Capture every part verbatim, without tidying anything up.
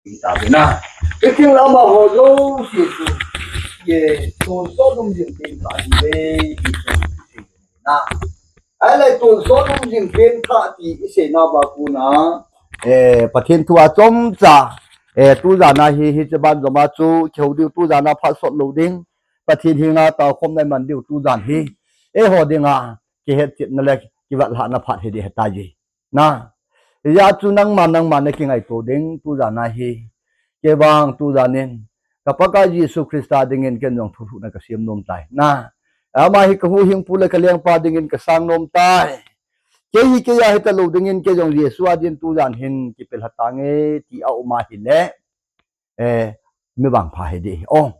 Tabina. Ikin lama ho lo si tu. Ye, tonsot um jing pen kha hi ve, ti tu. Na. Ahileh tonsot um jing pen kha ti isei na ba ku na. Eh, Pathen thu a chomcha. Eh, tujan a hi, hiche ban jom a chu, kihou diu tujan a phat sot lou ding. Pathen henga taokhomna iman diu tujan hi. Eiho dinga, kihetchetna le, kivatlhahna phat hi ding ahitai. Na. Hijeh chun nangma, nangma na kingaito ding, tujan a hi. Kei vang tujan in, ka Pakai Jesu Christa dingin ken jong thulhuhna ka sem nom tai. Na. Ama hi ka huhhingpu le ka lengpa dingin ka sang nom tai. Kei hi kei a hita lou dingin kei jong Jesu a din tujan hin kipelha tange ti a um ahile. Eh, mi vangpha hi ding. Oh.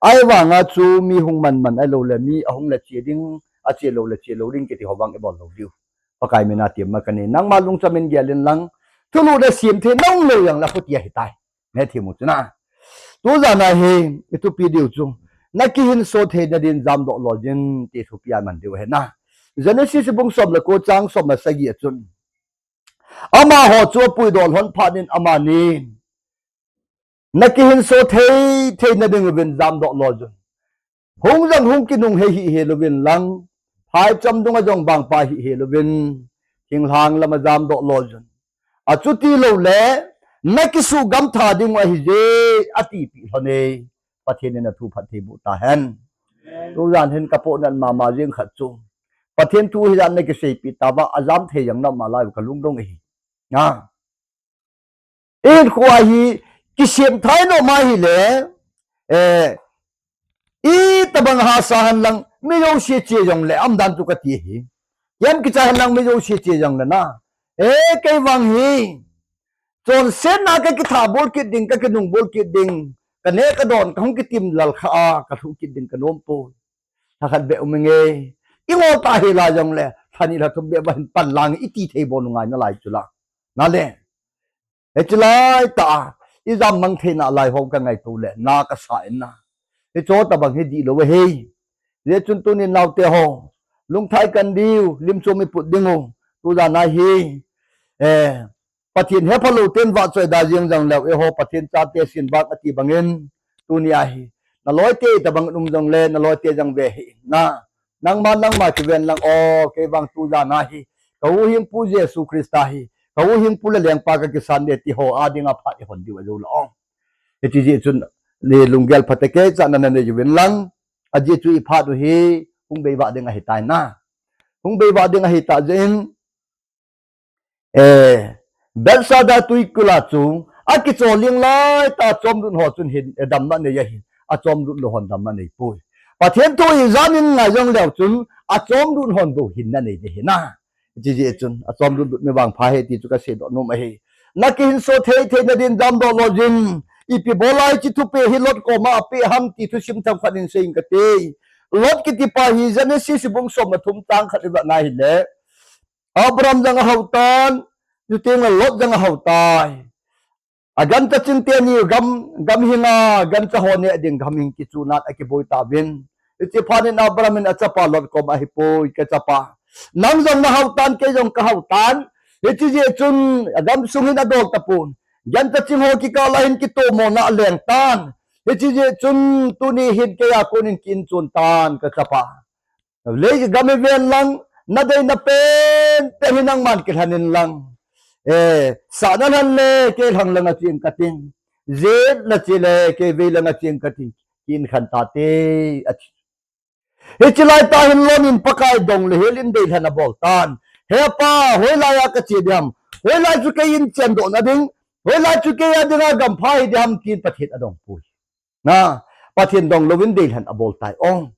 Ahivanga chu mi hung manman ahilou le mi ahung le che ding, ache lou le che lou ding kiti ho vang ibol lou diu. Pakai mina tiam ma kanei. Nangma lungcham in gel in lang. Thulhuhna sem thei nom lou jong le khuti ahitai. Nge thimu chu na. Tujan a hi, ithupi diu chu. Na kihinso theina din jamdoh loi in ti thupi a iman diu ahi na. Genesis bung som le ko chang som le sagi a chun. Amaho chu apuidoh lhon phat in amanin. Na kihinso thei, theina ding uvin jamdoh loi un. Hung jong hung kinung hei hih hel uvin lang. Phaicham dunga jong vangpha hih hel uvin. Thinglhang lama jamdoh loi un. Achuti lou le, na kisuhgam tha ding u ahije, atipeh lhon e. Pathen in athu phatthei boh tahen. Tujan hin ka pohnat mama jing khat chu. Pathen thu hidan na kiseipeh tauva, ajam thei jong na um nalai u ka lungdong ahi. Na. Ihinkho a hi, kisem thei nom ahile, eh, itobang hahsa hen lang, mi jouse che jong le, umdan chu kati ahi. Kem kicha hen lang, mi jouse che jong le na. Eh, kei vang hi, chonsetna ka kitha bol kit ding, ka kinung bol kit ding, ka neh ka don, ka hung kitim lal kha a, ka lhuh kit ding ka nom poi. Lha khat beh um inge, ingol ta hel a jong le, lha ni lha thum beh ba hin pan lang, iti thei bou ngai nalai chu la. Na le. Hiche lai tah a, ijam mang theina lai ho ka ngaito le, na ka sa in na. Hiche tobang hi dihlou ahi. Hijeh chun tunin naote ho, lungthim kan diu, lim chom iput ding u, tujan a hi. Eh, Pathen hephalou ten vahchoi da jeng jong leu, eiho Pathen chate sin vang ati bangin, tuni a hi. Na loite tobang um jong le, na loite jong ve hih in na. Nangma, nangma kiven lang o, kei vang tujan a hi. Ka huhhingpu Jesu Christa hi. Ka huhhingpu le lengpa ka kisan e ti ho, adinga phat ihon diu ajou la o. Hiti jeh chun, ni lunggel phatecha na nanei uvin lang. Ajeh chu iphat u hi, hung beivah ding ahitai na. Hung beivah ding ahitah jeh in, Eh, Bethsaida tuikul a chu, akichol ling lai tah a chomlut ho chun hin, eh, damna anei ahi, achomlut lou hon damna anei poi. Pathen thu ijan in ngai jong leu chun, achomlut hon bou hinna anei ding ahi na. Hijeh chun, achomlut lut mi vangpha ahi ti chu ka seidoh nom ahi. Na kihinso thei theina din jamdoh loi in, ipi bol a hiche thupeh hi Lot koma apeh ham ti thusim themkhat in sei inge kati. Lot kitipa hi Genesis bung som le thum chang khat ivet na hile. Abraham jong ahao tan, chuteng le Lot jong ahao tai. Agancha chingte ni gam, gam hinga, gancha ho neh ding gam hing kichun a akiboi tauvin. Hiche phat in Abraham in achapa Lot koma ahipoi, ka chapa. Nang jong nahao tan, kei jong kahao tan. Hiche jeh chun, agam sung hin adol tapon. Gancha ching ho kikah a hin kitomona aleng tan. Hiche jeh chun, tuni hin kei a kon in ki-in chun tan, ka chapa. Lei gam iven lang, nadei napen, pen hi nangman kilhen in lang. Eh, sahna lhen le, kei lhang langa cheng kating. Jet nache le, kei vei langa cheng kating. Ki-in khen tate, ati. Hiche lai tah hin Lot in Pakai dong le hel in deilhen abol tan. He Pa, hoilai a kache ding ham. Hoilai chu kei in chendohna ding. Hoilai chu kei a dinga gampha hi ding ham tin Pathen adong poi. Na, Pathen dong louvin deilhen abol tai o.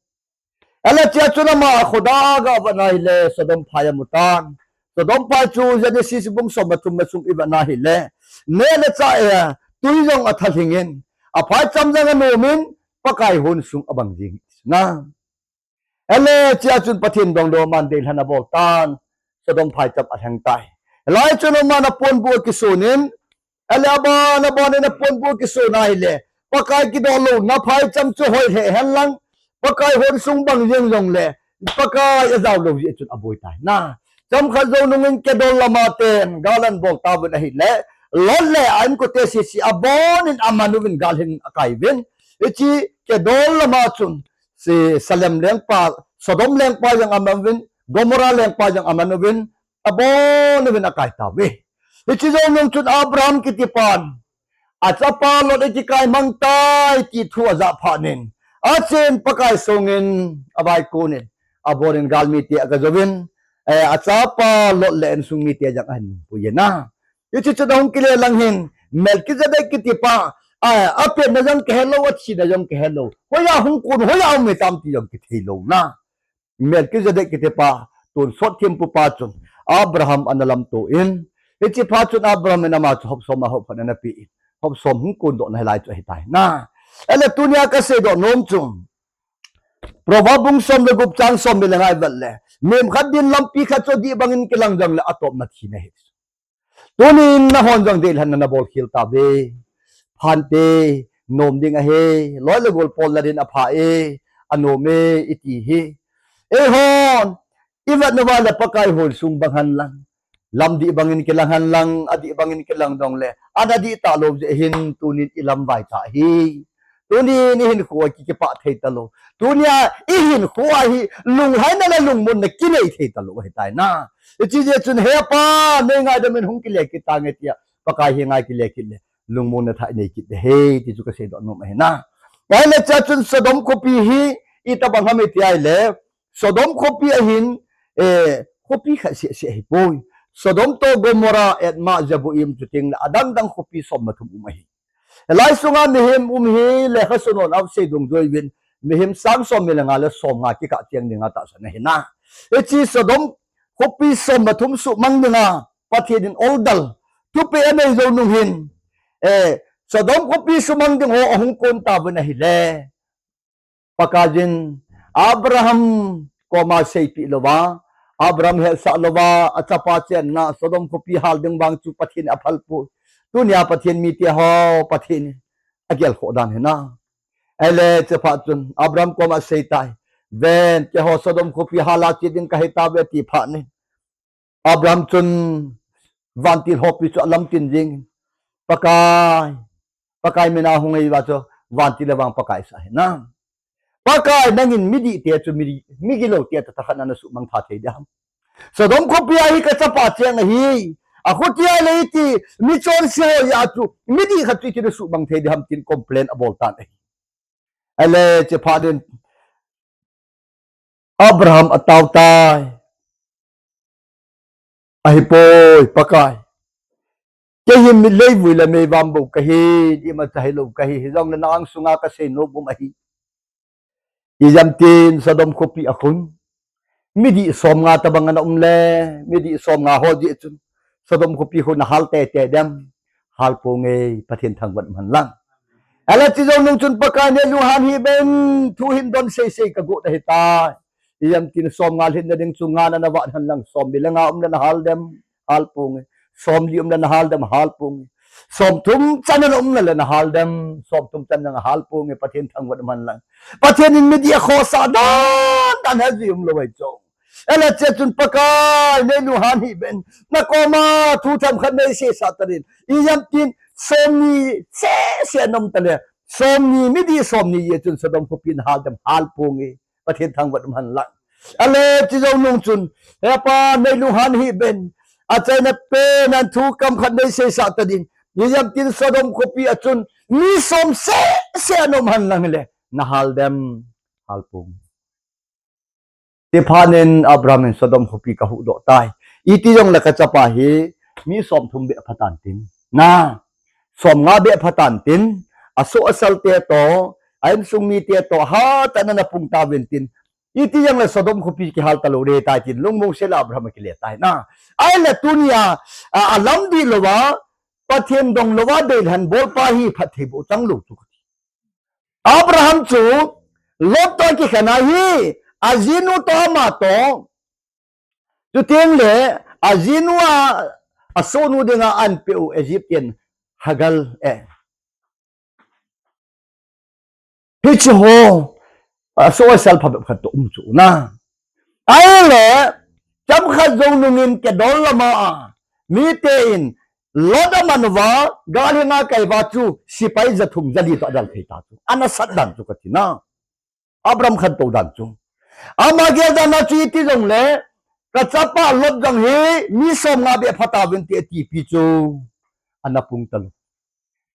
Ahile chea chun ama khodang a avet na hile Sodom phai amu tan. Sodom phai chu Genesis bung som le thum a sung ivet na hile. Neh le chah, eh, tui jong atha lhingin. Aphaicham jong anom in Pakai hon sung abang jing na. Ahile chea chun Pathen dong lou aman deilhen abol tan. Sodom phaicham alheng tai. Hilai chun aman aponbuh akisun in. Ahile aban, aban in aponbuh akisun a hile. Pakai kidoh louna phaicham chu hoi lheh hen lang. Pakai hon sung bang jeng jong le. Pakai ajao lou jeh chun aboi tai. Na. Chomkhat jou nung in Kedar lama ten. Gal anabol tauvin ahile. Lot le a inkote sese abonin aman uvin gal hin akai uvin. Hiche Kedar lama chun, si Salem lengpa, Sodom lengpa jong aman uvin, Gomorrah lengpa jong aman uvin, abon uvin akai tauve. Hiche jou nung chun Abraham kitipan, achapa Lot akikai mang tai ti thu ajah phat in, achen Pakai songin avai konin, abonin galmite aga jouvin, eh, achapa Lot le insung mite jong ahin puiyin a. Hiche chun ahung kile lang hin, Melchizedek kitipa, a, apenna jong kihelou, athina jong kihelou. Hoiya hung kon, hoiya um hitam ti jong kitheilou na. Melchizedek kitipa, tonsot thempupa chun, Abraham ana lamto in. Hiche phat chun Abraham in ama chu hop som a hop khat ana pe in. Hop som hung kondohna hilai chu ahitai na. Ahile tunia kaseidoh nom chu, Proverb bung som le gup chang som ni le nga ivet le, mihem khat din lampi khat chu adih bangin kilang jongle atopna thina ahi. Tunin nahon jong deilhenna nabol khel tauve. Phante, nom ding ahi, loi le gol pol la din apha e, anom e, iti hi. Eihon, ivet uva le Pakai hol sung bang hen lang, lam dih bangin kilang hen lang, adih bangin kilang jongle ana dih talou jeh hin tunin ilamvai cha ahi. Tunin ihinkhoa ki, kipah thei talou. Tunia ihinkhoa hi lunglhaina le lungmonna kinei thei talou ahitai na. Hiche jeh chun, He Pa, nei ngaidam in hung kile kit tange, tia Pakai henga ikile kit le, lungmonna thah inei kit ding ahi, ti chu kaseidoh nom ahi na. Ahile hichea chun Sodom khopi hi itobang ham iti ahile, Sodom khopi ahin, eh, khopi khat seh seh ahipoi. Sodom toh Gomorrah, Admah, Zeboim, chuteng le adang dang khopi som le thum um ahi. Hilai sunga mihem um hi lekhasun hon asei dungjuiyin, mihem sang som ni le nga le som nga kikah cheng dinga tahsan ahi na. Hiche Sodom khopi som le thum sumang dinga Pathen in order, thupeh anei jou nung hin, eh, Sodom khopi sumang ding ho ahung kon tauvin ahile, Pakaiyin Abraham koma seipeh louva, Abraham hetsah louva, achapa chenna Sodom khopi hal ding vang chu Pathen in aphal poi. Tunia Pathen mite ho, Pathen in agelkhoh dan hi na. Ahile hiche phat chun Abraham koma aseitai, Ven, keiho Sodom khopi hal a che ding kahi tauve, ati phat in, Abraham chun vantil hopi chu alamtin jingin, Pakai, Pakai mina hung e, hiva chu vantil le vang Pakai sah ahi na. Pakai, nangin midihte chu mi, migilou te tah khat na nasuhmang tha thei ding ham? Sodom khopi a hi kachapa cheng ahi. Akhutia le iti, michonse ho jeh a chu midih khat chu iti nasuhmang thei ding ham, tin complain abol tan ahi. Ahile hiche phat in Abraham atao tai. Ahipoi, Pakai. Kei hi mi leivui le meivam bou kahi, imacha hilou kahi, hijongle na angsunga kasei nom um ahi. Ijemtin Sodom khopi a khun midih som nga tobang ana um le, midih som nga ho jeh chun Sodom khopi khu nahal teitei dem? Hal ponge, Pathen thangvah um hen lang. Ahile hiche jou nung chun Pakai nei lunghan hih beh in, thu hin don seisei kagot ahitai. Ijemtin som nga lhinna ding chu nga na navah hen lang, som ni le nga um le nahal dem? Hal ponge. Som li um le nahal dem? Hal ponge. Som thum chan ana um le nahal dem? Som thum chan jong hal ponge, Pathen thangvah um hen lang. Pathen in midih akhosah dan dan hi ajui umlou ahi chu. Ahile hiche chun Pakai nei lunghan hih beh in, nakoma thu themkhat nei seisah tan, ijemtin som ni seh seh ana um tale, som ni, midih som ni jeh chun Sodom khopi nahal dem? Hal ponge, Pathen thangvah um hen lang. Ahile hiche jou nung chun, He Pa, nei lunghan hih beh in, achaina pen in thu themkhat nei seisah tan, ijemtin Sodom khopi a chun mi som seh seh ana um hen lang hile, nahal dem? Hal ponge. Hiche phat in Abraham in Sodom khopi kahuhdoh tai. Iti jongle kachapa hi mi som thum beh apha tan tin, na, som nga beh apha tan tin, asoh asal te toh, a insung mite toh hatah in ana pung tauvin tin, iti jongle Sodom khopi kihal talou ding ahitai tin lungmong sel a Abraham akile tai na. Ahile tunia, a, alam dih louva, Pathen dong louva deilhen bolpa hi phatthei boh changlou chu kati. Abraham chu Lot toh akikhen ahi, ajinu toh ama toh, chuteng le ajinu a, asohnu dinga ahinpeh u Egyptian Hagar, eh, hiche ho, asoh asal phabep khat toh um chu na. Ahile, chomkhat jou nungin Kedar lama a mite in Lot aman uva, gal henga akai uva chu, sepai jathum jali toh adel thei ta chu. Ana sat dan chu kati na. Abram khantou dan chu. Ama gel dan a chu iti jongle, kachapa Lot jong hi, mi som nga beh pha tauvin ti atipi chu. Ana pung talou.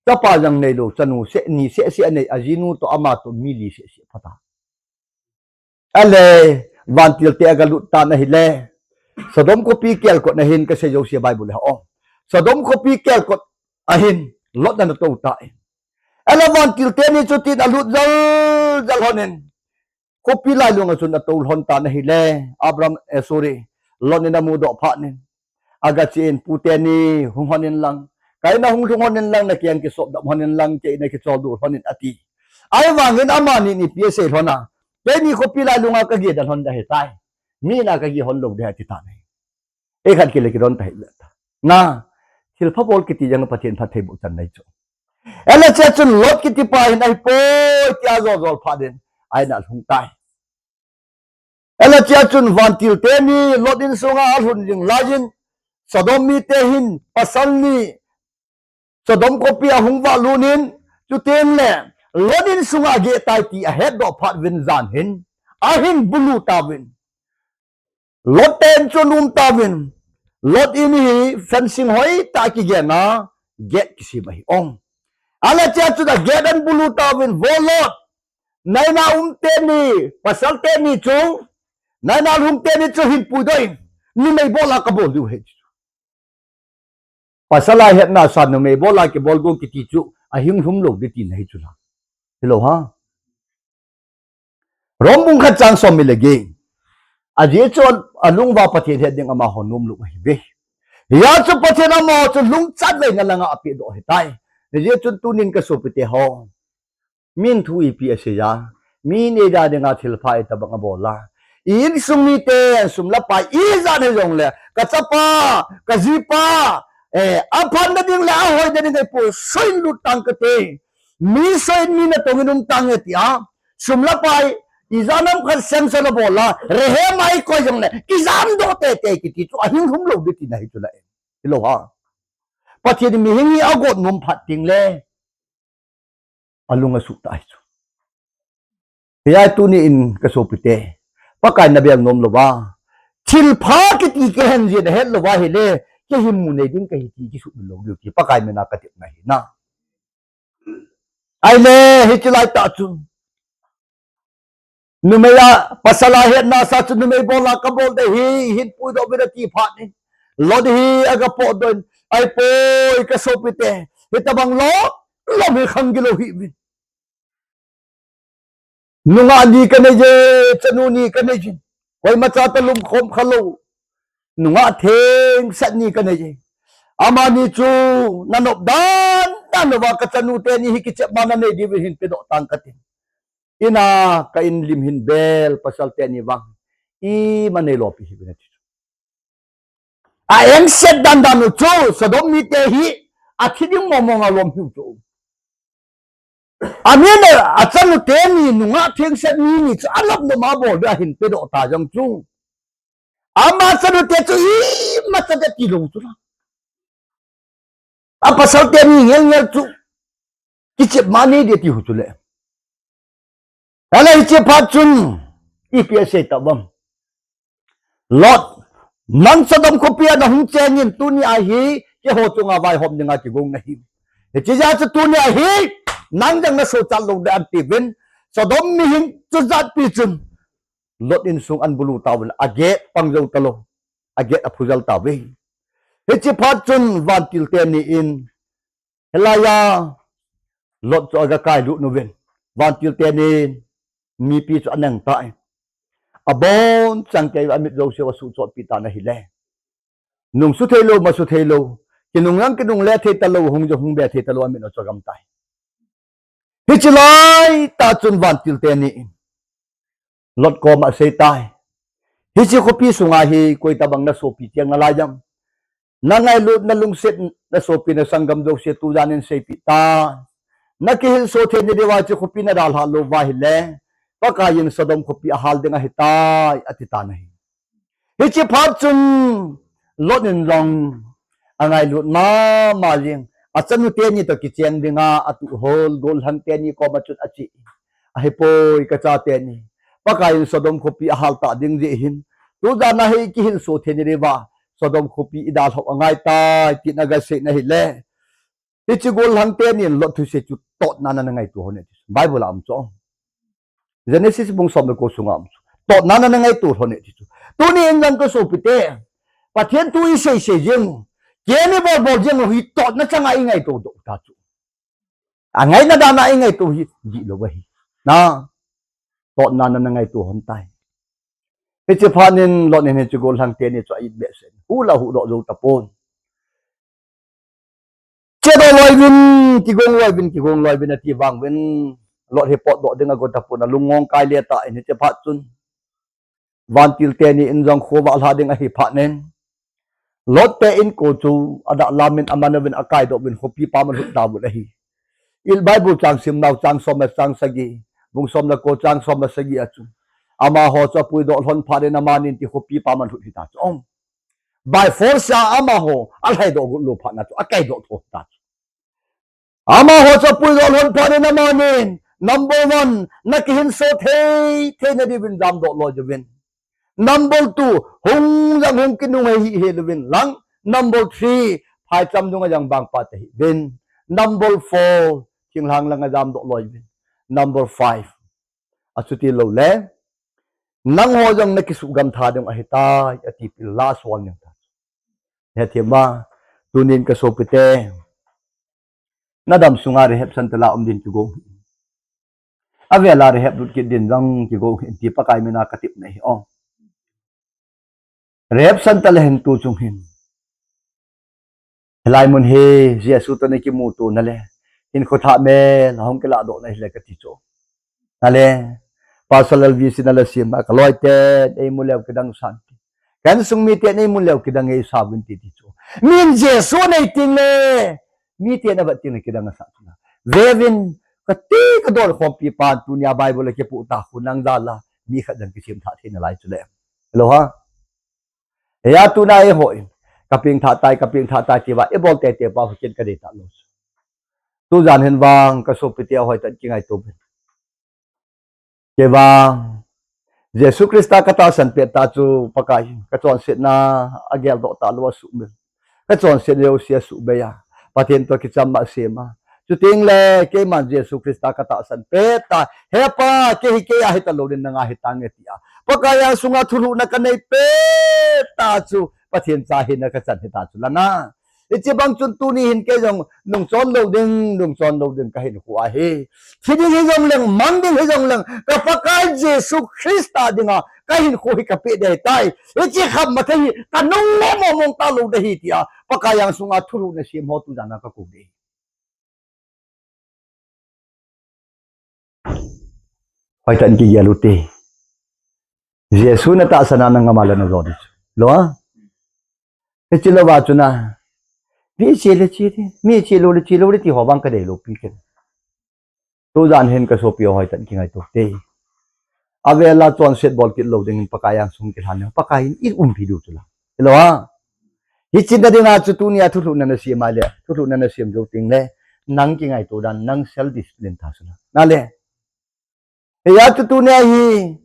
Chapa jong neilou, chanu seh, ni seh seh anei, ajinu toh ama toh mi li seh seh pha ta. Ale, vantil te aga lut tan ahile. Sodom khopi kelkot na hin kasei jouse Bible le ho. Sodom khopi kelkot ahin, Lot ana tou tai. Ale vantil teni chu tin alut jal jal lhonin. Khopi lailung a chun atou lhon tan ahile. Abram, eh, sorry. Lot in amudoh phat in. Aga chen, pu teni hung lhonin lang. Kei na hung lhung lhonin lang, na keng kisop dam lhonin lang, kei na kichol dur lhonin ati. Ahivangin amani in ipi asei lhon a. Keini khopi lailung a kageh da lhon da ahitai. Mi in a kageh lhon lou da ati tan ahi. Ei khat kile kidon ta hile ta. Na, thilpha bol kiti jong Pathen phattheiboh chan nei chu. Ele chea chun Lot kiti pa hin ahipoi tia jol jol phat in. Ahin alhung tai. Ele chea chun vantil teni Lot insunga alhun jing laiyin, Sodom mite hin pasal ni Sodom khopi ahung valut in, chuteng le Lot insunga ageh tai ti ahetdoh phat uvin jan hin, ahin bulu tauvin. Lot te in chun um tauvin. Lot in hi fencing hoitah kigen a, gate kisem ahi ong. Ele chea chun a gate ahin bulu tauvin, vo Lot. Naina um teni, pasal teni chu, naina lhung teni chu hin puidoh in, numei bol a kabol diu ahi. Pasal a hetna sa numei bol a kibol gon kiti chu, ahing lhum lou ding tina ahi chu la. Hilou ham. Rom bung khat chang som ni le get. Ajeh chu alung uva Pathen het ding amaho nom lou ahiuve. Hijeh chun Pathen amaho chu lungchat vei na langa apehdoh ahitai. Hijeh chun tunin kasopite ho. Min thu ipi asei a, mi in eida dinga thilpha itobang abol a. I insung mite, sum le pai ijat hijongle, kachapa, kajipa, eh, aphatna ding le ahoina ding ahi poi, soh in lut tang kate. Mi soh in mi natong in um tang e tia. Sum le pai, ijat ham khat sanction abol a, rehem a ikoi jongle, kijamdoh teitei kiti chu ahing lhum lou ding tina ahi chu la e. Hilou ham. Pathen in mihem hi agot nom phat teng le. Alung asuh tai chu. Hijeh a tunin kasopite. Pakai nabel nom louva. Thilpha kiti kihen jeh in ahet louva ahile. Kei hi mu nei ding kahi ti kisuh lou diu ti. Pakai mina katepna ahi na. Ahile, hiche laitah chu. Numei a, pasal a hetna sa chu numei bol a kabol ding ahi, hin puidoh uvin ati phat in. Lot hi aga potdoh in, ahipoi kasopite, hitobang lom, lom hi khang gilou hih uvin. Nungah ni kanei e, chanu ni kanei e. Koima cha toh lum khom khalou. Nungah thengset ni kanei e. Amani chu nanop dan dan uva kachanu teni hi kichepna nanei diuvin hin pedoh tang kate. Ina ka in lim hin bel pasal teni vang. Ima neilou pi hih uvin ati chu. A engset dan dan u chu, Sodom mite hi, athi ding mong mong a lom hiu chu. Amin a, achanu teni nungah thengset ni ni chu, alop nom a bol dia hin pedoh ta jong chu. Ama chanu te chu, imacha dia tilou chu la. A pasal teni ngel ngel chu. Kichepna nei dia ti hu chu le. Ahile hiche phat chun, ipi asei tauvam. Lot, nang Sodom khopi a nahung cheng in tuni a hi, keiho chunga vaihom dinga kigong nahi. Hiche jeh a chu tuni a hi, nang jong nasochat lou ding ahi tiuvin, Sodom mihem chu jat pi chun, Lot insung ahin bulu tauvin, a gate pang jou talou, a gate aphu jel tauve. Hiche phat chun vantil teni in, Hilai a, Lot chu aga kailut uvin. Vantil teni in, mipi chu aneng tan. Abonchan kei amit jouse asuh chot pi tan ahile. Nung suthei lou, ma suthei lou. Kinung lang kinungle thei talou, hung jong hung be thei talou, amit a chu agam tai. Hiche laitah chun vantil teni in. Lot koma asei tai. Hiche khopi sunga hi koi tabang nasopi cheng nalai ham. Nangailut nalungset nasopi nasanggam jouse tujan in seipeh tan. Nakihilso thei nadiuva hiche khopi nadalhah lou uva ahile. Pakai in Sodom khopi ahal ding ahitai, ati tan ahi. Hiche phat chun Lot in jong angailut mama jing. Achanu teni toh kicheng dinga atuhol gollhang teni koma chun ache. Ahipoi kachate ni. Pakai in Sodom khopi ahal tah ding jeh hin. Tujan a hi kihinso thei nadiuva Sodom khopi idalhau angaitai tina gasei na hile. Hiche gollhang teni in Lot thusei chu totna ana ngaito lhon e ti chu Bible a um chu. Genesis bung som le ko sunga um chu. Totna ana ngaito lhon e ti chu. Tuni in jong kasopite, Pathen thu isei sei jing u, kei ni bol bol jing u hi totna changa ingaito doh ta chu. Angaina dan a ingaito hi dihlou ahi. Na, totna ana ngaito lhon tai. Hiche phat in Lot in hiche gollhang teni chu a-it behseh in, hu la hu doh jou tapon. Che doh loi uvin, kigong loi uvin, kigong loi uvin ati vang uvin, Lot hi potdoh ding agot tapon, alung ngong kai le tan hiche phat chun. Vantil teni in jong khovah lha ding ahi phat in, Lot te inko chu adalha min aman uvin akaidoh uvin khopi pam alhut tauvin ahi. I Bible chang sim nau chang som le chang sagi, bung som le ko chang som le sagi a chu. Amaho chu apuidoh lhon phat in amanin ti khopi pam alhut hita chu. By force a amaho alhaidoh got lou phat na chu akaidoh tho ta chu. Amaho chu apuidoh lhon phat in amanin, number one, na kihinso thei thei nadiuvin jamdoh loi uvin. Number two, hung jong hung kinunghei hih hel uvin lang. Number three, phaicham dunga jong vangpha tahih uvin. Number four, thinglhang langa jamdoh loi uvin. Number five, achuti lou le, nangho jong nakisuhgam tha ding ahitai, ati pil la sual ning ta. Hethem a, tunin kasopite, nadam sunga Rehab Center a um din kigong hih in. Avel a Rehab lut kit din jong kigong hih in ti Pakai mina katepna ahi o. Rehab Center le hin tu chung hin. Hilai mun hi Jesu toh nakimuto na le, hinkho thah mel a hung kiladoh na hile kati chu. Na le, Pastor L V C na le sim a, kaloi ten eimu leu kidang san ti. Ka insung miten eimu leu kidang eisa uvin ti ti chu. Min Jesu nei teng le, miten avet teng le kidang asa chu na. Ve uvin, kati kadol khompi pan tunia Bible a kipu ta khu nang jal a, mi khat jong kisem thah thei nalai chu le. Hello ha? Hia tuna eiho in, kapeng thah tai, kapeng thah tai tiva, ibol tete pa hu ken kadei talou. Tujan hin vang, kasopite hoitah in kingaito uvin. Kei vang, Jesu Christa katahsan pet tah chu Pakai hin, kachonsetna ageldoh talou asuhmil. Kachonset jouse asuhbei a, Pathen toh kicham a asem a. Chuteng le, keiman Jesu Christa katahsan pet tah, He Pa, kei hi kei a hitalou din nanga hitange tia Pakai angsunga thulhuhna kanei pet tah chu, Pathen cha hina kachan hita chu langa. Hiche bang chun tuni hin kei jong nungchon lou ding, nungchon lou ding kahinkho ahi. Thi ding hijong leng, mang ding hijong leng, ka Pakai Jesu Christa dinga kahinkho hi kapeh ding ahitai. Hiche kham mathei hi kanung le momong talou ding ahi tia Pakai angsunga thulhuhna sem ho tujan a kakou ding ahi. Hoitah in kigel ute. Jesu natahsan a nangma le najo ding chu. Lou a? Hiche louva chu na. Mi che le che ding, mi che lou le che lou ding ti ho vang kadei lou pi ken. Tujan hin kasopi ho hoitah in kingaito ute. Avel a chonset bol kit lou ding in Pakai angsung kilhan ding. Pakai in eiumpi diu chu la. Hello ha? Hiche na dinga chu tunia thulhuhna nasem a le, thulhuhna nasem jou teng le, nang kingaito dan, nang self discipline tha chu la. Na le. Hia chu tunia hi,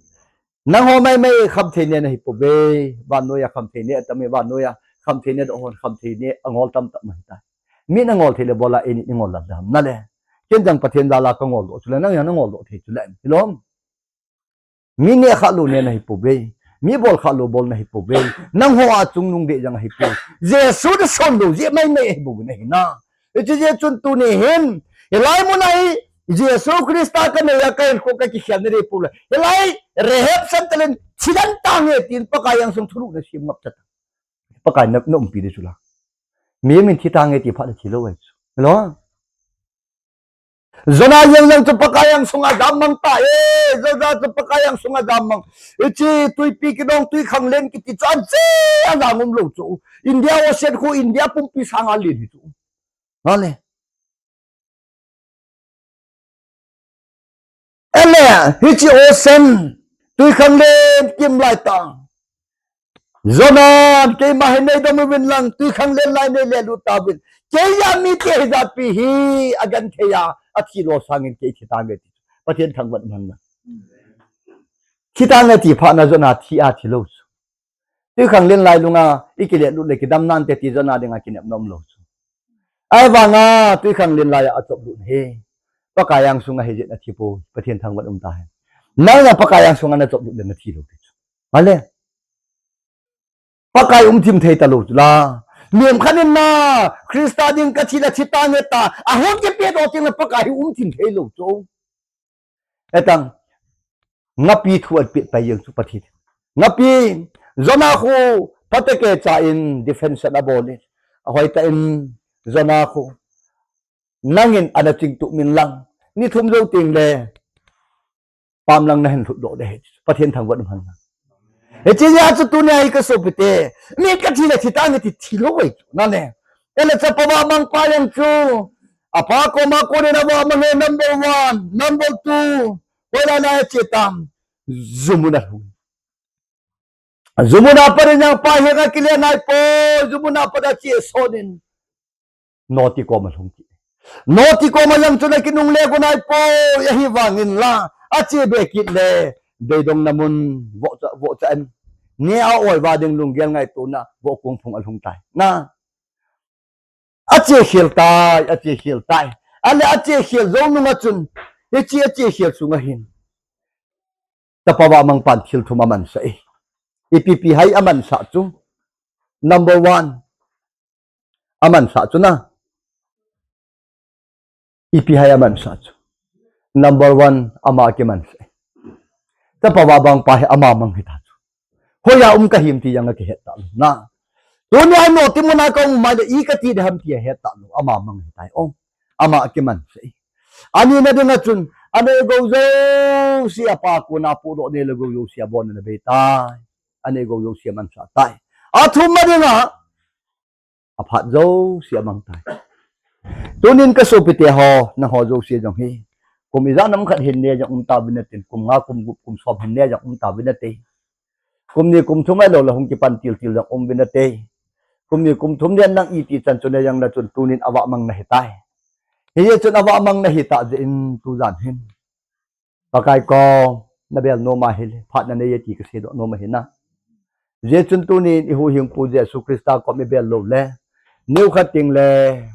nangho maimai khamthei ne nahi pouve, vannoi a khamthei ne atam e, vannoi a khamthei ne doh hon khamthei ne angol tamtah ahitai. Mi nangol thei le bol a, eini nangol lam dam na le. Ken jong Pathen jal a kangol doh chu le, nang jong nangol doh thei chu le, hilom. Mi ne khalou ne nahi pouve. Mi bol khalou bol nahi pouve. Nangho a chungnung deh jong ahi pou. Jesu nasonlou jeh maimai ahi bou nahi na. Hiche jeh chun tuni hin, hilai mun a hi Jesu Christa kanei a kahinkho kakikhel nadei pou le. Hilai Rehab Center in thi den tange tin Pakai angsung thulhuhna sem ngap tah. Pakai na, naumpi ding chu la. Mi min thi tange ti phat le thi lou ahi chu. Hello? Jonah jeng jeng chu Pakai angsunga jammang tai. Jonah chu Pakai angsunga jammang. Hiche tuipi kidong twikhanglen kiti chu ache a jang umlou chu. India ocean khu India pumpi sanga len hi chu. Hale. Ele, hiche ocean, twikhanglen kim lai ta. Jonah, keima hi nei dam uvin lang, twikhanglen lai nei lelut tauvin. Kei a mite hijat pi hi, agenthei a, athi lou sangin kei thi tange ti. Pathen thangvah in umhen lang. Thi tange ti phat na Jonah thi a thi lou chu. Twikhanglen lai lunga, i kilelut le kidam nante ti Jonah dinga kinepna umlou chu. Ahivanga, twikhanglen lai a achop lut hi. Pakai angsunga hijeh in athi poi, Pathen thangvah in um tahen. Nang a Pakai angsunga nachop lut le nathi lou ti chu. Male. Pakai um thim thei talou chu la. Mihem khat in na, Christa ding kathi le thi tange ta. Ahung kipe doh teng le Pakai hi um thim thei lou chu. Etang, ngapi thu atpeh pai jeng chu Pathen. Ngapi, Jonah khu, phatah keh cha in defense abol in. Ahoi tah in, Jonah khu, nangin ana chingtup min lang. Ni thum jou teng le, pam lang nahin lhut doh de hi. Pathen thangvah in umhen lang. Hiche jeh a chu tunia hi ka sopite. Mi kathi le thi tange ti thi lou vei chu. Nale. Ele chapa vahmang pa jeng chu. Apa koma konin avahmang e number one, number two. Hoilai a che tam. Jumun alhung. Jumun apat in jong pa hi akile naipoi. Jumun apat a che sonin. Noti koma lhung kit. Noti koma jong chun akinungle got naipoi, ahivangin la, ache be kit le, beidongna mun, vohcha, vohcha in, neh a oi va ding lunggel ngaitona, vohkung phung alhung tai. Na, ache khel tai, ache khel tai. Ale ache khel jou nunga chun, hiche ache khel sunga hin. Chapa vahmang pan thil thum amansah e. Ipi pi ham amansah chu. Number one. Amansah chu na. Ipi ham amansah chu. Number one, ama akimansah e. Chapa vahmang pa hi ama mang hita chu. Hoiya um kahim ti jong akihet talou. Na. Tunia noti muna kaum mai le i kati ding ham ti ahet talou. Ama mang hitai. Oh. Ama akimansah e. Anina dinga chun, aneh gou jouse apa kona pudoh nei le gou jouse abon in abei tai. Aneh gou jouse amansah tai. Athumna dinga, aphat jouse amang tai. Tunin ka sopite ho, nangho jouse jong hi. Kum ijat ham khat hin ne jong um tauvin nate, kum nga, kum gup, kum som hin ne jong um tauvin nate. Kum ni kum thum ahilou le hung kipan til til jong um uvin nate. Kum ni kum thum nen nang iti chan chu ne jong na chun tunin avahmang nahitai. Hijeh chun avahmang nahitah jeh in tujan hin. Pakai kom, nabel nom ahile, phat nanei e ti kasei doh nom ahi na. Hijeh chun tunin ihuhhingpu Jesu Christa kom ibel lou le. Nikhat teng le,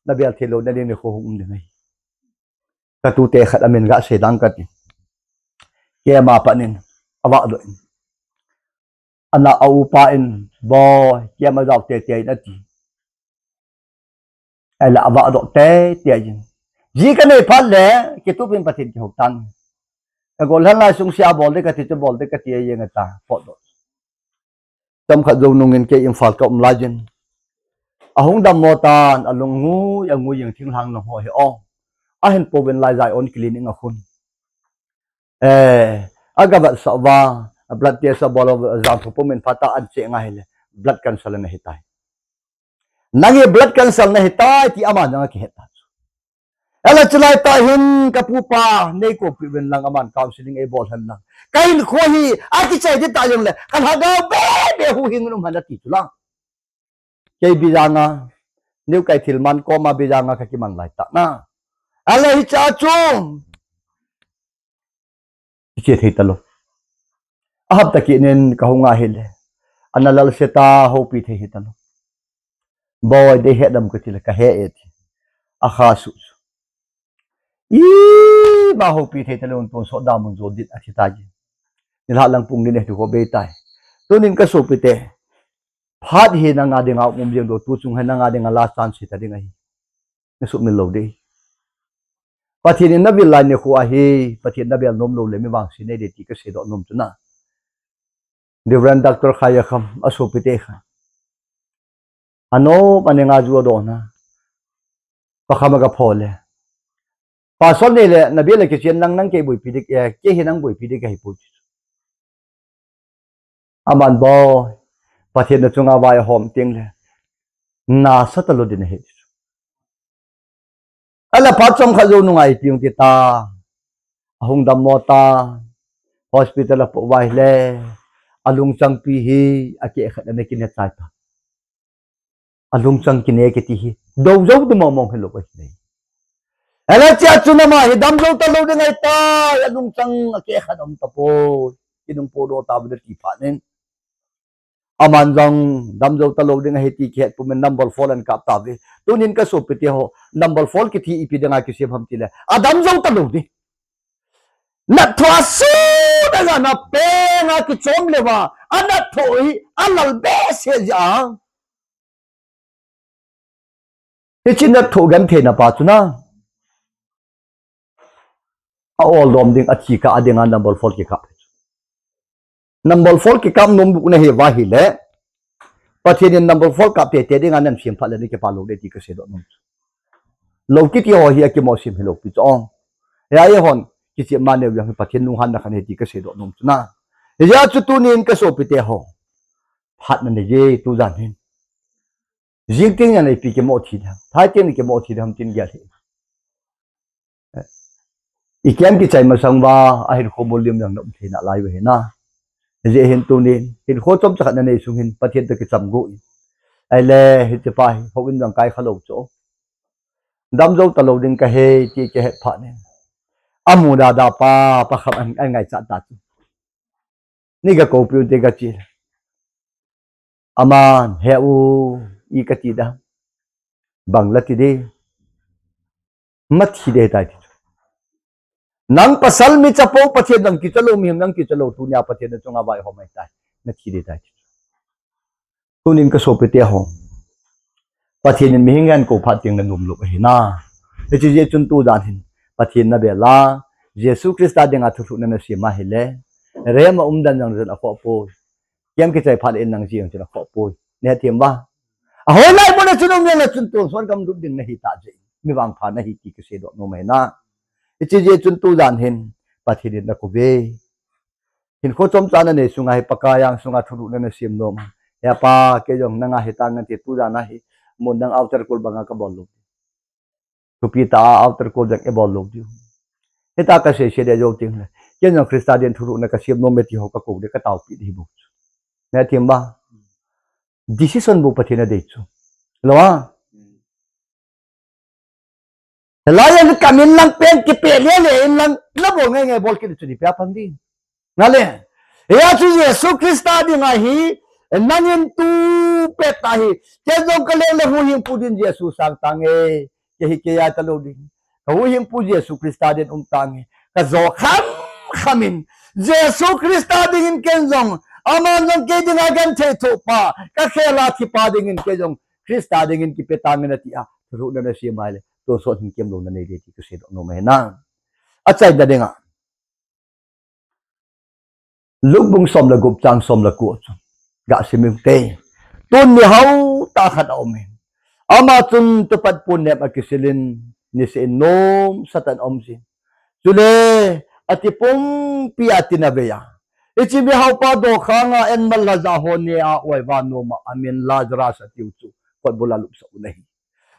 nabel thei louna ding nikho hung um ding ahi. Ka tute khat amin gasei ding kati. Keima pat in, avahdoh in. Ana a upa in, boi, keima jao teitei in ati. Ahile avahdoh teitei in. Ji kanei phat le, kitup in Pathen kihou tan. Ka gollhang lai sung sia bol ding kati chu bol ding kati a jeng ata, potdoh. Chomkhat jou nungin kei Imphal ka um laiyin. Ahung dammo tan, alung ngui, angui jing thinglhang nung ho hi o. Ahin pouvin lai Zion Clinic a khun. Eh, aga vetsah uva, blood test abol uva, jangthu pum in phat a an check ngai le, blood cancer ana hitai. Nang hi blood cancer nahitai ti aman jong akihet tai. Ahile chulai tah hin ka pupa, nei koupi uvin lang aman counseling eibol hen lang. Ka hinkho hi, akichai ding tah jong le, ka lhagao be be huhhing in um hen ati chu lang. Kei Bijang a, New Keithelmann koma Bijang a ka kiman lai tah na. Ahile hiche a chu. Kiche thei talou. Ahapta kit nin ka hung ahile. Ana lal se ta houpi thei hita lou. Boi dei he dam kati le ka he e ti. Akha suh suh. Ima houpi thei talou tun soh damun jo dit athi tai. Nilhah lang pung ni ne thu ko bei tai. Tunin ka sopite. Phat hi nanga dinga um jeng doh tu chung hi nanga dinga last chance hita ding ahi. Nasuhmil lou ding. Pathen in navil lai nikho ahi, Pathen nabel nom lou le mi vangse nei ding ti kasei doh nom chu na. Reverend Doctor Khaiyakham, asopite kha. Anom, aninga ju adoh na. Pakham aga pho le. Pastor nei le, nabel le kichen lang nang kei boipi ding, eh, kei hi nang boipi ding kahi poi. Aman boi, Pathen na chunga vai ahom teng le, nasa talou ding ahi. Ahile phat chomkhat jou nunga ipi hung ti ta, ahung dammo ta, hospital a apoh uva ahile, alungchang pi hi akeh khat ana kine chai ta. Alungchang kine kiti hi dou jou di mong mong hilou ahi nei. Ela chia chun ama hi damjou talou ding ahitai, alungchang akeh khat um tapoi. Kinung podoh tauve ti phat in. Aman jong damjou talou ding ahi ti kihet pumin number four ana kap tauve. Tunin kasopite ho, number four kiti ipi dinga kisem ham tile, adamjou talou ding. Natthoh a sut a jana penga kichom leuva, anatthoh hi alal behseh jeh a. Hiche natthoh gentheina pa chu na, a-oldom ding, athi kah a dinga number four kikap. Number four kikap nom bu nahi uva ahile, Pathen in number four kap tete dinga nasem phat le nakipa lou ding ti kaseidoh nom chu. Lou kiti ho hi akimoh sem hilou pi chu ong. Hia eihon kichepna neo jong hi Pathen lunghanna khat ahi ti kaseidoh nom chu na. Hijeh a chu tunin kasopite ho, phat nanei e tujan hin. Jing teng jong ipi kimoh thi ding ham, thai teng kimoh thi ding ham tin gel hih. Ikem kichai masang uva ahinkho molhem jong na um thei nalai u ahi na. Hijeh hin tunin hinkho chomcha khat nanei sung hin Pathen toh kicham got in. Ahile hiche pa hi houin jong kai khalou chu, damjou talou ding kahi ti kihet phat in, amu dada pa, pa khat an, angaichat ta chu. Nei gakoupiu te gache le, aman, he u, i kati ding, bang la ti ding, mathi ding ahitai ti chu. Nang pasal mi chapou, Pathen nang kichalou, mihem nang kichalou, tunia Pathen nachunga vaihom ahitai, nathi ding ahitai ti chu. Tunin kasopite ho, Pathen in mihem ahin kou phat teng nanom lou ahi na. Hiche jeh chun tujan hin Pathen nabel a, Jesu Christa dinga thulhuhna nasem ahile, rem a umdan jong jan akhoh poi. Kem kichai phat le in nang jeng chun akhoh poi. Nahethem uva, ahoilai mun a chun um jeng le chun tonsot gamlut ding nahi tah jeh in, mi vangpha nahi ti kaseidoh nom ahi na. Hiche jeh chun tujan hin Pathen in nakou ve. Hinkho chomcha nanei sunga hi Pakai angsunga thulhuhna nasem nom. He pa, kei jong nanga hitan ngan ti, tujan a hi mun dang altar call banga kabol lou. Thupi tah a altar call jong ibol lou diu. Hitia kasei sei deh jou teng le, kei jong Christa din thulhuhna kasem nom e ti ho kakou ding, kataopi ding ahi bou chu. Nahethem uva, decision bou Pathen in adei chu. Lou a. Hilai a kamin lang pen kipeh lele in lang, nabol ngai ngai bol kit chu di pia pang ding. Nale. Hia chu Jesu Christa dinga hi, nangin tu pet ta hi. Kei jong kaleng le huhhingpu din Jesu sang tange. Kei hi kei a talou ding. Ka huhhingpu Jesu Christa din um tange. Kajo kham kham in, Jesu Christa dingin ken jong, aman jong kei dinga genthei thohpa, kakhel a thipa dingin kei jong Christa dingin kipe tange nati a, thulhuhna nasem ahile, tonsot hin kemlouna nei ding ti kaseidoh nom ahi na. Achaina dinga, Luke bung som le gup chang som le ko chu gasim inte. Tun mihao tah khat aum in, ama chun tupat pon nep akisil in, niseh in nomsatah in aum jin. Chule ati pumpi a tin avei a, hiche mihaopa dokhanga enmal lhaja ho nea oi vanom a, amin Lazarus atiu chu, kotbul a lupsah u ahi.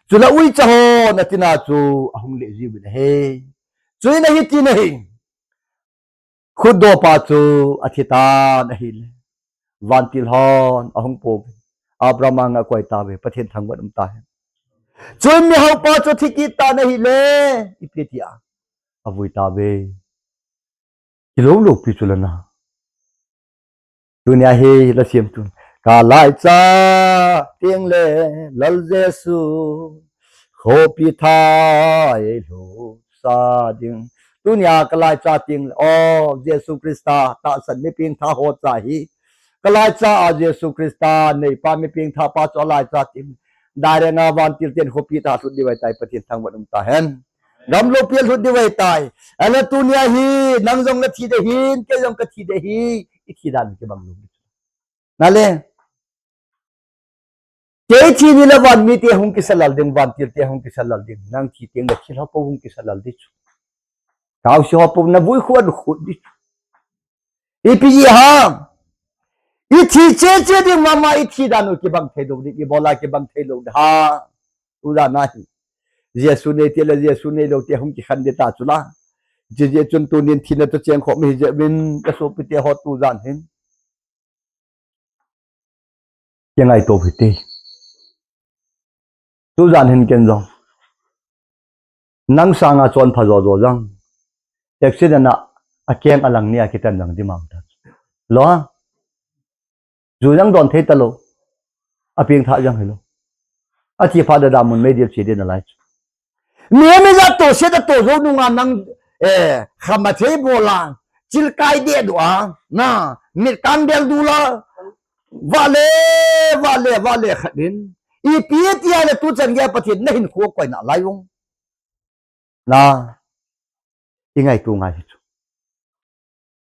Chule uicha hon atina chu ahung leh jiuvin ahi. Chuin ahi tin ahi. Khutdopa chu athi tan ahile, vantil hon ahung pouvin, Abraham anga akoi tauve, Pathen thangvah in um tahen. Chuin mihaopa chu athi kit tan ahile, ipi tia, avui tauve. Kilou loupi chu lana. Tunia hi la siam tun. Ka laicha teng le Lal Jesu, khopi thah eilhusa ding. Tunia ka laicha teng le, o Jesu Christa tahsan mi pengthah ho cha hi, ka laicha a Jesu Christa neipa mi pengthah pa chu alaicha teng le, direct a vantil ten khopi thah lhut diu ahitai, Pathen thangvah in um tahen. Gamlou pi a lhut diu ahitai. Ahile tunia hi, nang jong nathi ding ahin, kei jong kathi ding ahi, ithi dan kibang lou. Nale. Kei thi ni le van mite hung kisa lal ding, vantil te hung kisa lal ding. Nang thi teng le thilha pou hung kisa lal ding chu. Taosi ho pou navui khu alu khu ding chu. Ipi jeh ham? Ithi cheche ding mama, ithi dan u kibang thei lou ding, ibola kibang thei lou ding ham? Tujan ahi. Jesu nei te le Jesu neilou te hung kikhen ding ta chu la. Hijeh chun tunin thina toh chengkhom ihi jeh uvin kasopite ho tujan hin. Kingaito hite. Tujan hin ken jong nang sanga chonpha jojo jong accident a akeng alang nia kitan jong dimang ta. Lo. Ju jong don thei talou. Apeng tha jong hilou. Athi phat da damun mei dia che dia nalai chu. Mi mi ja to se da to jo nunga nang, eh, khama thei bola. Chilkai de du a. Na, mit kang del du la. Vale, vale, vale khat in. Ipi tia le tuchan gei Pathen nahinkho koina lai ung. Na, ingaito ngai hi chu.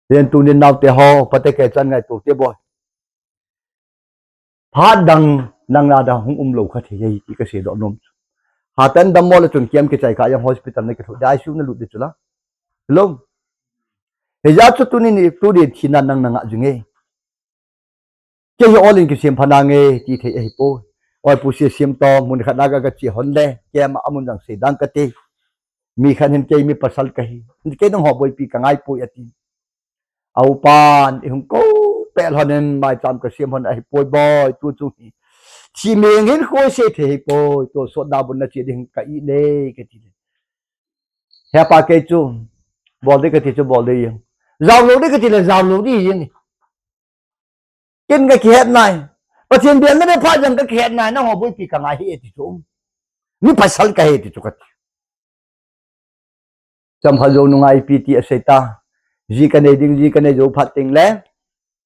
Len tunin naote ho, pate kei chan ngaito te boi. Phat dang nang na dang hung umlou kha thei e ti kasei doh nom chu. Hatan dammo le chun kem kichai kha jong hospital na kilhut ding, I C U na lut ding chu la. Lo. Hijeh chun tunin, tunin thina nang na ngah jing e. Kei hi olin kisem pha nange ti thei ahipoi. Oi pu se sem to mun khat na ga ga che hon le, kem a mun jang sei dang kate. Mi khat hin kei mi pasal kahi. Kei nangho boipi kangai poi ati. A upan, ihung kou peh lhonin maicham kasem hon ahipoi boi, tu chu hi. Thi meng hin koi sei thei hipoi, tu sot da bun na che ding ka i le, kati le. He pa kei chu, bol ding kati chu bol ding jeng. Jao lou ding kati le, jao lou ding jeng. Ken ka kihet nai. Pathen bel na be pha jang ka kihet nai, nangho boipi kangai hi e ti chu. Mi pasal kahi ti chu kati. Cham pha jou nunga ipi ti asei ta. Ji kanei ding, ji kanei jou phat teng le.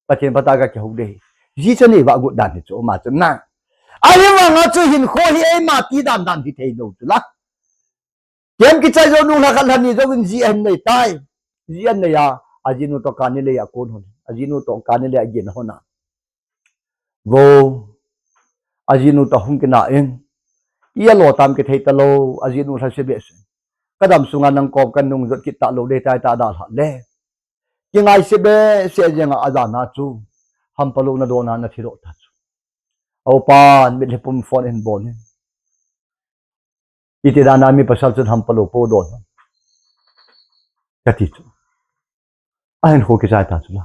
Pathen phat a ka kihou ding. Ji chu nei va gut dan hi chu, ma chu na. Ahivanga chu hinkho hi eima ti dan dan hi thei lou chu la. Kem kichai jou nung lha khat lha ni jouvin ji ahin nei tai. Ji ahin nei a, ajinu toh kani lei a kon hon. Ajinu toh kani lei a gin hon a. Vo, ajinu toh hung kina in. I alo tam kithei talou, ajinu lha se behseh. Kadam sunga nang kom kanung jot kit talou dei tai ta da lha le. Kingai se behseh jenga ajana chu. Hampalou na dona na thi doh ta chu. A upan, mitlhi pum phone in bol in. Iti dan a mi pasal chun hampalou po don. Kati chu. Ahin kho kichai ta chu la.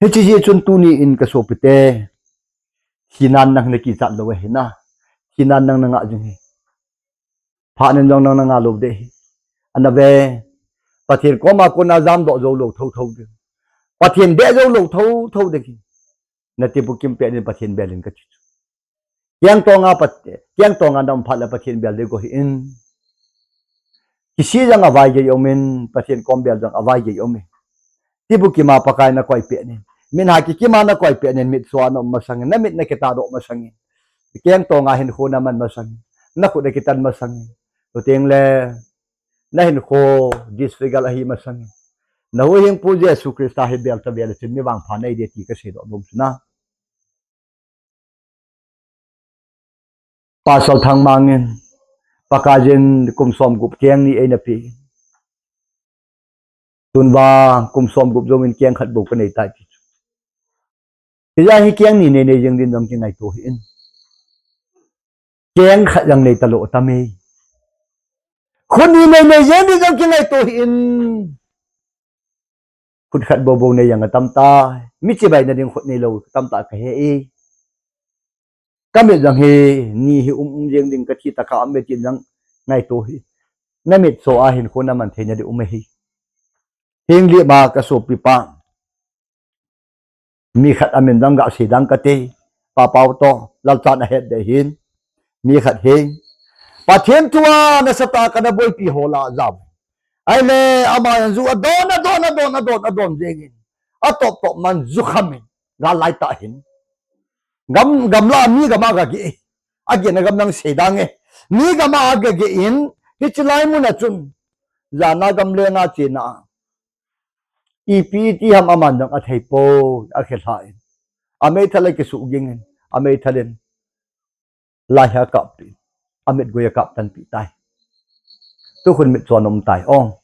Hiche jeh chun tuni in ka sopite. Thinan nang na kichat lou ahi na. Thinan nang na ngah jing hi. Phat nin jong nang na ngah lou ding hi. Ana ve. Pathen koma kona jam doh jou lou thotho ding. Pathen beh jou lou thotho ding hi. Na tibukim peh nin Pathen bel in kati chu. Keng tonga Pat-, keng tonga na um phat le Pathen bel ding go hih in. Kisih jong avai gei um in, Pathen kom bel jong avai gei um in. Tibukim a Pakai na koi peh nin. Min ha kikim a na koi peh nin, mitso a na um masang in, na mit na kitah doh masang in. Keng tonga hinkho na man masang in. Na khut na kitan masang in. Chuteng le, na hinkho disfigure ahi masang in. Na huhhingpu Jesu Christa hi bel ta ve le chun mi vangpha nei ding ti ka sei doh nom chu na. Pastor Thangmang in, Pakaiyin kum som gup keng ni eina pe. Tun vang kum som gup jong in keng khat bou ka nei tai ti chu. Hijeh hin keng ni nei nei jeng din jong kingaito hih in. Keng khat jong nei talou tam e. Khut ni nei nei jeng din jong kingaito hih in. Khut khat bou bou nei jong atam tai. Mi chibai na ding khut nei lou tam tah ka he e. Ka mit jong hi, ni hi um um jeng ding ka thi ta ka um e tin jong ngaito hih. Na mitso a hinkho na man thei na ding um ahi. Hing li ma ka sopi pa. Mi khat amin jong ga sei dang kate. Pa Pau toh, Lalchan ahet ding hin. Mi khat hi. Pathen thu a nasatah a kana boipi ho lah a jao. Ahile, ama jong ju adon, adon, adon, adon, adon jeng in. Atop top man ju kham in. Gal lai tah hin. Gam, gamla mi gam a ga geh e. Ageh na gam nang sei dang e. Mi gam a ga geh in. Hiche lai mun a chun. Jana gam lenga chena. Ipi iti ham aman jong athei poi, akhe lha in. Ameithal a kisuh ging in. Ameithal in. Lai hi akap pi. Amit gui akap tan pi tai. Tukhun mitcho a um tai. Ong.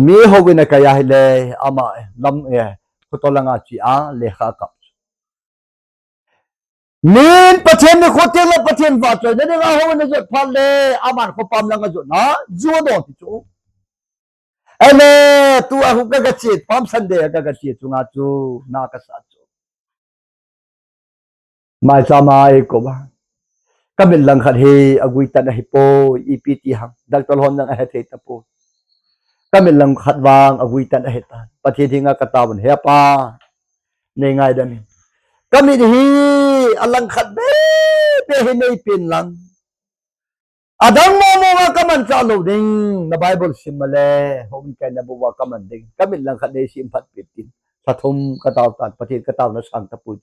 Mi hou in akai ahile, ama, lam, eh, khoto langa che a, lekha akap. Min Pathen nikho teng le Pathen vahchoina dinga hou in ajot phat le, aman khopam langa jot na, ju adon ti chu. Ahile, tua hu ka ga che, Palm Sunday a ka ga che chunga chu, na ka sa chu. Maicham a eikou a, ka mit langkhat hi agui tan ahipoi, ipi ti ham, doctor hon jong ahethei tapoi. Ka mit langkhat vang agui tan ahitan. Pathen henga ka taovin, He Pa, nei ngaidam in. Ka mit hi alangkhat bebe hi neipen lang, adang mong mong a ka manchah lou ding, na Bible sim a le houin kaina bou a ka man ding. Ka mit langkhat nei semphat peh in tin, lha thum ka tao tan, Pathen ka taona sang tapoi.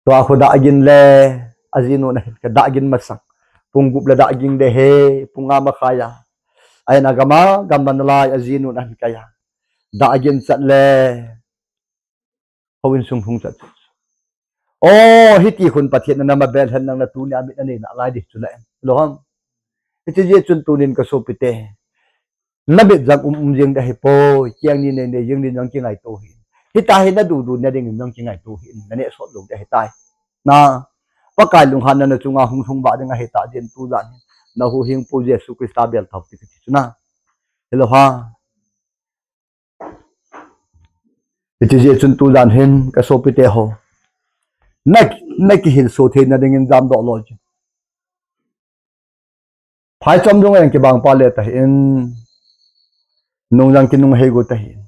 Tua khu dah gin le ajinun ahin kai, dah gin masang, pung gup le dah gin ding ahi, pung nga makhai a. Ahin agam a gam man lai ajinun ahin kai a, dah gin chat le houin sung hung chat. O, hiti khun Pathen in ana bel hen lang, na tuni a mit na nei nalai ding chu na em lo ham? Hiti jeh chun tunin ka sopite, na mit jong um um jeng ding ahipoi, keng ni nei nei jeng ding jong kingaito hih in. Hitia hi na dudu na dingin jong kingaito hih in, na neh sot lou ding ahitai. Na, Pakai lunghanna na chunga hung lhung vah ding ahitah jeh in tujan hin na huhhingpu Jesu Christa bel tao hite kati chu na. Hello ha. Hiti jeh chun tujan hin ka sopite ho, na, na kihilso theina dingin jamdoh lou chu. Phaicham dung a jong kibang pale tahih in, nung jong kinunghei got tahih in,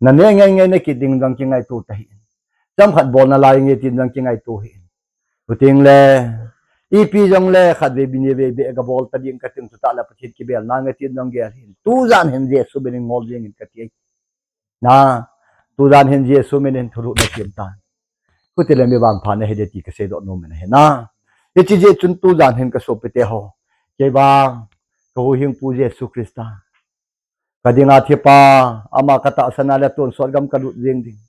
na neh ngai ngai na kit ding jong kingaito tahih in, chomkhat bol nalai nge tin jong kingaito hih in. Chuteng le, ipi jong le khatvei bini vei beh ga bol ta ding kati, chutah le Pathen kibel nange tin jong gel hih in. Tujan hin Jesu min in ngol jeng in kati. Na, tujan hin Jesu min in thulhuh na sem tan. Chuti le mi vangpha na hi ding ti ka seidoh nom in ahi na. Hiti jeh chun tujan hin ka sopite ho, kei vang, ka huhhingpu Jesu Christa, ka dinga thipa, ama ka tahsan a le tonsot gam ka lut jeng ding.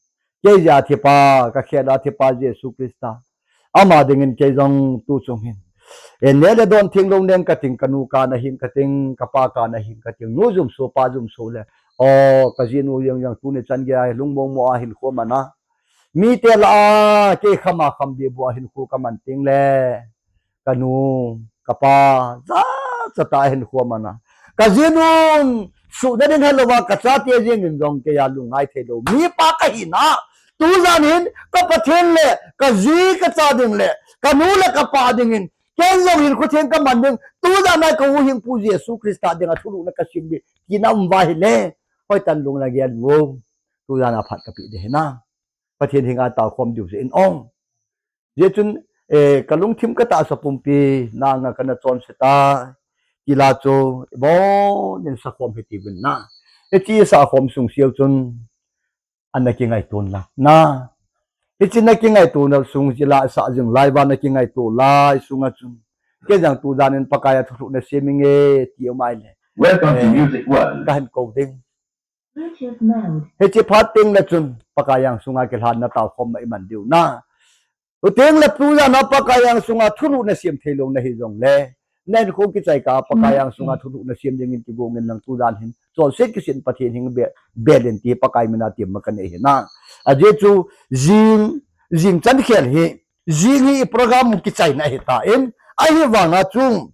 Kei jeh a thipa, ka khel a thipa Jesu Christa, ama dingin kei jong tu chung hin, e, neh le don theng lou neng kating, ka nu kana hing kating, ka pa kana hing kating, nu jumso, pa jumso le, o, ka jinu jeng jong tuni chan gei a lungmong mo a hinkho man a, mite lah a kei kham a kham beh bou a hinkho ka man teng le, ka nu, ka pa, jachat a hinkho man a, ka jinun suhna ding helou a, ka chate jeng in jong kei a lungngai thei lou mipa ka hina, tujan hin ka Pathen le ka ji ka cha ding le ka nu le ka pa dingin ken jong hinkho theng ka man ding, tujan a ka huhhingpu Jesu Christa dinga thulhuhna ka sem ding tina um uva ahile, hoitah in lung na gel uvin, tujan a phat ka pe ding ahi na. Pathen henga taokhom diu jeh in ong. Hijeh chun, eh, ka lungthim ka tahsa pumpi nanga kana chonse tai, ti la chu ibon in sakhom hiti uvin na. Hiche sakhom sung seh chun, ana kingaito un lang na. Hiche na kingaito na sung, hiche la sa jing lai uva na kingaito lai sunga chun, kei jong tujan in Pakai a thulhuhna sem inge ti um ahile, Welcome to eh, Music World. Ka hin kou ding. Bluetooth mode. Hiche phat teng le chun Pakai angsunga kilhanna taokhom ma iman diu na. Chuteng le tujan a Pakai angsunga thulhuhna sem thei lou na hi jong le, na hinkho kichai kah a Pakai angsunga thulhuhna sem dingin kigong in lang tujan hin, chonset kisin Pathen henga be, bel in ti Pakai mina temna kanei ahi na. Ajeh chu jing, jing chan khel hi, jing hi i program kichaina ahitan, ahivanga chu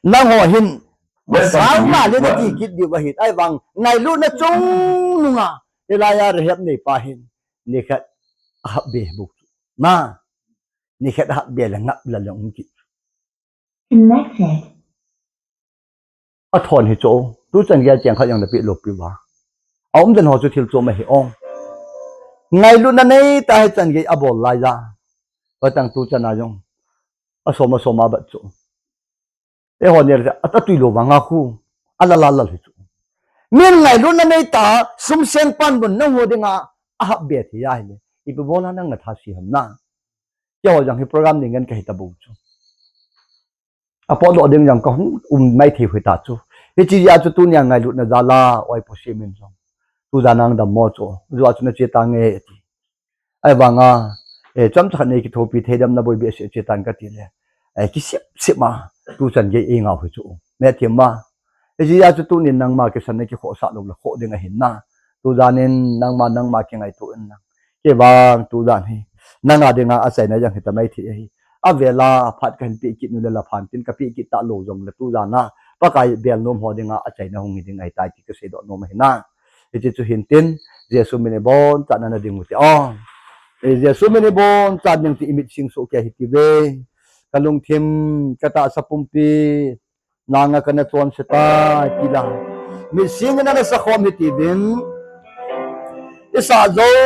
nangho hin, Welcome to Music World. Sangma le na ti kit diu ahi, ahivang ngailutna chungnunga, hilai a Rahab neipa hin, nikhat ahap be bou chu. Na, nikhat ahap be le ngap le le um kit. Connected. Athon hi chu, tuchan gei a cheng khat jong na pe lou pi uva. Aum den ho chu thil chom ahi ong. Ngailutna nei tah a hichan gei abol lai a, patang tuchan a jong asom asom a bat chu, eiho nel a, atui lou vanga khu, alal alal hi chu. Min ngailutna nei tah a sum seng pan bun nangho dinga ahap be thei ahile, ipi bol a nang na tha se ham na. Keiho jong hi program nei ngen kahi ta bou chu. Apotdoh ding jong kahung um mai thei hita chu. Hiche jeh a chu tunia ngailutna jal a oipo sem in jong, tujan a dammo chu, jua chu na che tange ti. Ahivanga, eh, chomcha khat nei kithopi thei dem, na boi behseh che tan kati le, eh, kisep sep ma, tuchan gei eingah hi chu. Methem ma. Hiche jeh a chu tunin nangma kisan na kikhohsah lou le khoh ding ahi na. Tujan in nangma, nangma kingaito in lang. Kei vang tujan hi nanga dinga achaina jong hita mai thei ahi. Avel a phat kahin pe kit nu le la phan tin ka pe kit talou jong le tujan a Pakai bel nom ho dinga achaina hung hi ding ahitai ti ka seidoh nom ahi na. Hiche chu hin tin, Jesu min in ibon chan a na ding u te ong. Ei, Jesu min in ibon chan ding ti imitsi soh kei hite ve. Kalungthim, katahsa pumpi, nanga kana chonse tai, ti la. Mitsi in ana sakhom hite uvin. Isah jou